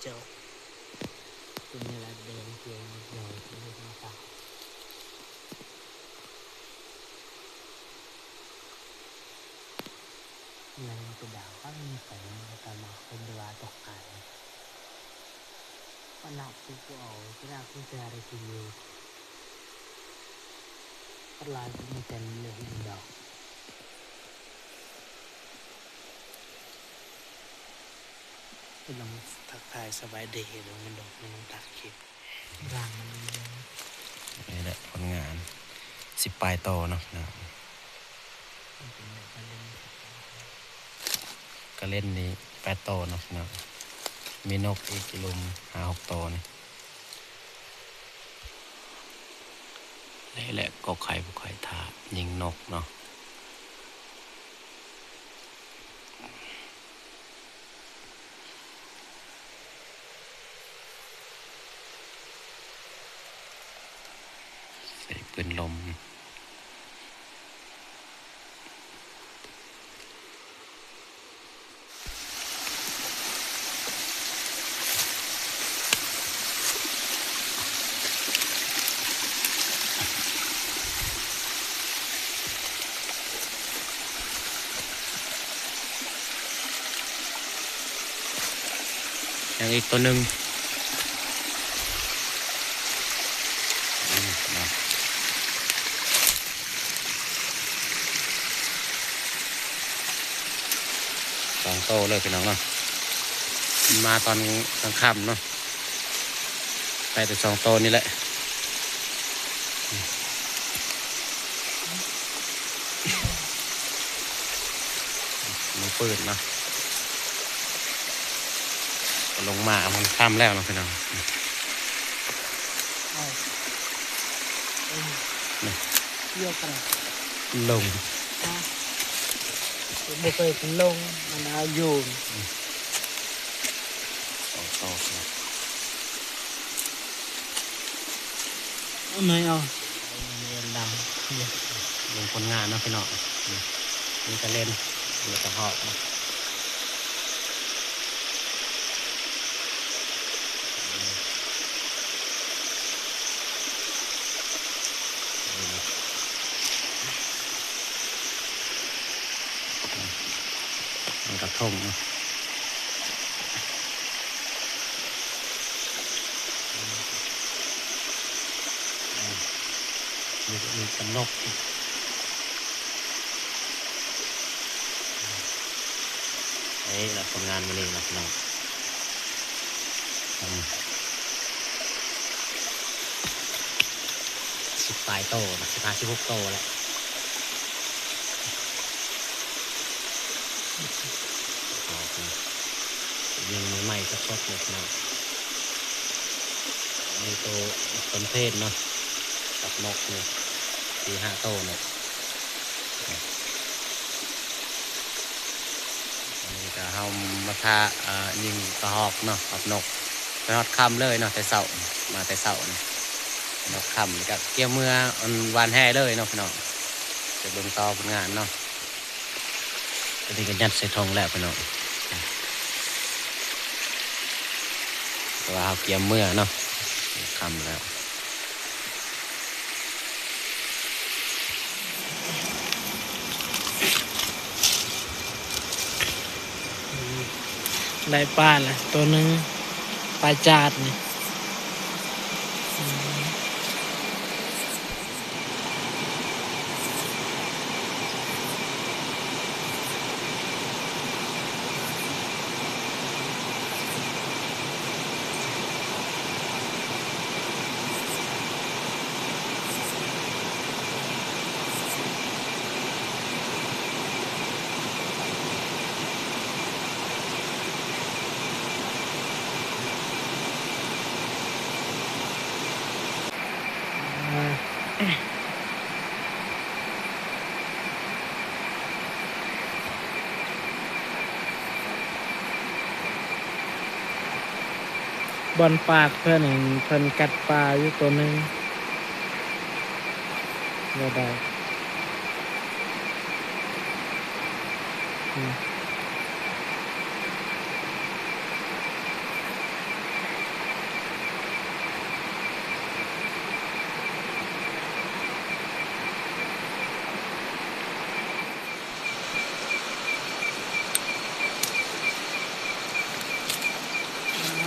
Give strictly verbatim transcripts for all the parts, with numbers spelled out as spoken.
เจ้า ตัวนี้ละแดงเกรียงเลย ตัวนี้มาตาก แรงกระดาษก็มีแต่มันก็มาเป็นเวลาตกขาย ก็หนักกูก็เอา ก็ได้กูจะอะไรกินอยู่ ก็ลายกูมีแต่เหลืออีกดอก ไปลองทักทายสบายดี เดี๋ยวมันดอกมันต้องตัดคลิป ร่างมันดีเลย นี่แหละผลงาน สิบปลายโตเนาะพี่น้อง มันเป็นแบบกระเล่น กระเล่นนี่แปดโตเนาะพี่น้อง มีนกอีกลุมห้าหกโตนี่ นี่แหละก็ไข่บ่ไข่ทายิงนกเนาะ ใส่ปืนลม ยังอีกตัวหนึ่ง อืม นะ สองโตเลยพี่น้องเนาะ มาตอนกลางค่ำเนาะ ไปแต่สองโตนี่แหละ มือปืนเนาะ ก็ลงมามันค่ำแล้วเนาะพี่น้อง เอา เอ้ย นี่ เที่ยวกัน ลง ฮะ บ่เคยเป็นลง มันเอาอยู่ สองโตนะ เอาไหนเอา เรียนดำ เบิ่งผลงานเนาะพี่น้อง นี่ นี่ก็เล่น นี่ก็หอกนะ มันกระทงเนาะ มี มีกระนกอีก นี่ละผลงานมื้อนี้นะพี่น้อง อืม สิบปลายโตนะ สิบห้า สิบหกโตแล้ว ยิงใหม่ๆ สดๆ เลยนะ นี่ตัวต้นเพนเนาะ กับนกเนี่ย สี่ห้าโตเนี่ย อันนี้ก็เฮามาทา เอ่อ ยิงกระหอกเนาะ กับนก ไปฮอดค่ำเลยเนาะ แต่เช้า มาแต่เช้านี่ ไปฮอดค่ำนี่ก็เกี่ยวเมืออันหว่านแหเลยเนาะพี่น้อง ไปเบิ่งต่อผลงานเนาะ อันนี้ก็ยัดใส่ถุงแล้วพี่น้อง แต่ว่าเฮาเกี่ยวเมือเนาะ ค่ำแล้ว ได้ปลาละตัวหนึ่ง ปลาจาดนี่ อืมบ่อนปากเพิ่นนั่น เพิ่นกัดปลาอยู่ตัวหนึ่ง บ่ได้ อืม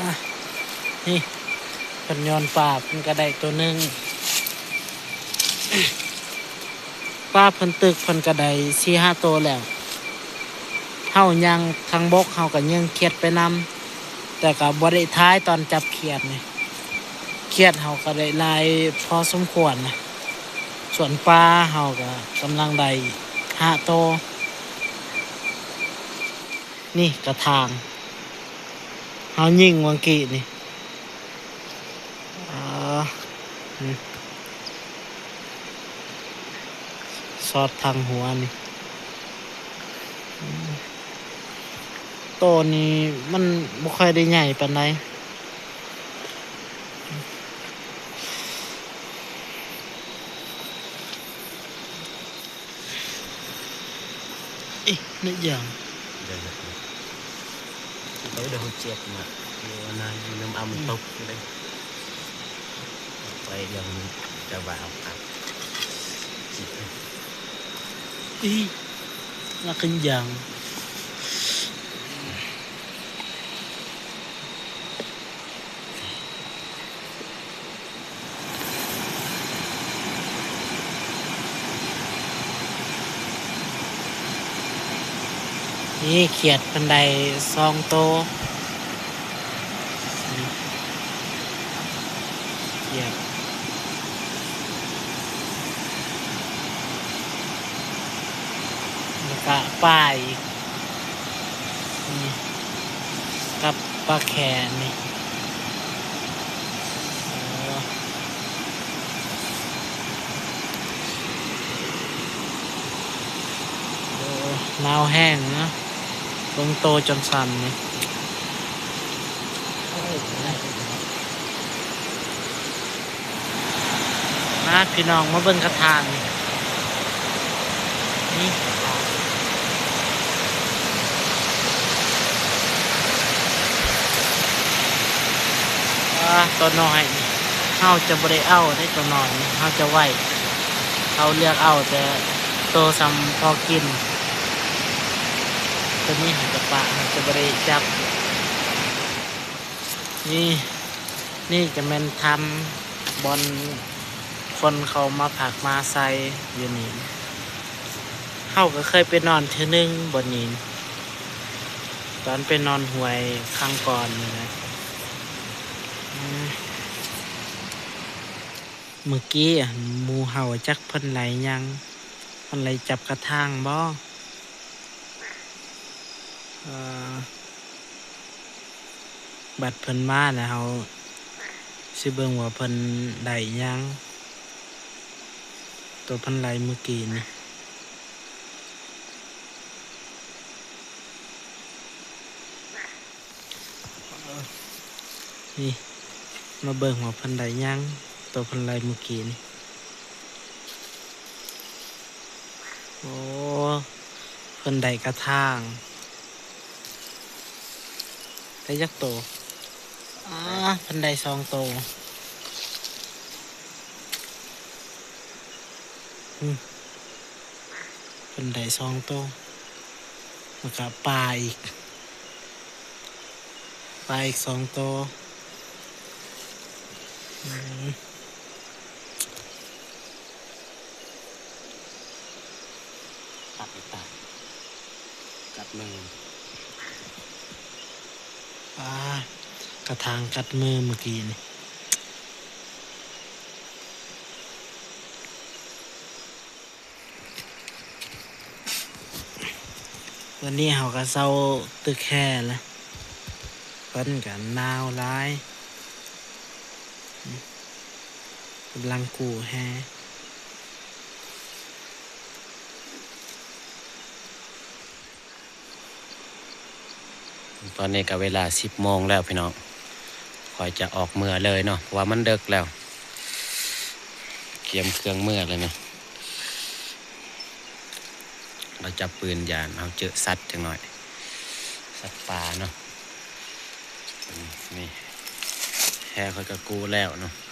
อ่ะ นี่ เพิ่นโยนปลา เพิ่นก็ได้ตัวหนึ่ง ปลาเพิ่นตึก เพิ่นก็ได้สี่ห้าตัวแล้ว เฮาย่างทางบก เฮาก็ยังเขียดไปนำ แต่ก็บ่ได้ถ่ายตอนจับเขียดนี่ เขียดเฮาก็ได้หลายพอสมควรนะ ส่วนปลาเฮาก็กำลังได้ห้าตัว นี่กระถาง เฮายิงเมื่อกี้นี่ อ่า อืม ซอดทางหัวนี่ อืม โตนี้มันบ่ค่อยได้ใหญ่ปานใด อีกนิดเดียว เดี๋ยวๆ เขาเดี๋ยวเขาเจ็บนะ เดี๋ยวนะ น้ำเอามันตกเลย ไปเดี๋ยวมันจะว่าเอาครับ อีก นักขึ้นยาง นี่เขียดเพิ่นได้สองโต เขียด แล้วก็ปลาอีก นี่ กับปลาแขนี่ โอ้ โอ้ หนาวแฮงเนาะ เบิ่งโตจนสั่นนี่ มาพี่น้องมาเบิ่งกระถางนี่ นี่ อ่า ตัวน้อยนี่ เฮาจะบ่ได้เอาได้ตัวน้อยนี่ เฮาจะไว้ เฮาเลือกเอาแต่โตส่ำพอกิน ตัวนี้เฮาจะปะ เฮาจะบ่ได้จับ นี่ นี่จะแม่นถ้ำบ่อนคนเขามาพักมาอาศัยอยู่นี่ เฮาก็เคยไปนอนเทื่อหนึ่งบ่อนนี้ ตอนไปนอนห้วยครั้งก่อนนี่นะ อืม เมื่อกี้อะ หมู่เฮาจักเพิ่นไล่หยัง เพิ่นไล่จับกระถางบ่ เอ่อ บัดเพิ่นมาแล้ว เฮาสิเบิ่งว่าเพิ่นได้หยัง ตัวเพิ่นไล่เมื่อกี้นี่ นี่ มาเบิ่งว่าเพิ่นได้หยัง ตัวเพิ่นไล่เมื่อกี้นี่ โอ้ เพิ่นได้กระถาง ได้จักโต อ่า เพิ่นได้สองโต อืม เพิ่นได้สองโต แล้วก็ปลาอีก ปลาอีกสองโต อืม ตัดอีกตัด กัดมือ อ่า กระถางกัดมือเมื่อกี้นี่ วันนี้เฮาก็เซาตึกแฮแล้ว เพิ่นก็หนาวหลาย กำลังกู้แฮ ตอนนี้ก็เวลาสิบโมงแล้วพี่น้อง ข้อยจะออกเมือเลยเนาะ เพราะว่ามันดึกแล้ว เตรียมเครื่องเมือเลยเนาะ เราจับปืนยาน เอาเจอสัตว์จังหน่อย สัตว์ป่าเนาะ อืม นี่ แฮข้อยก็กู้แล้วเนาะ เ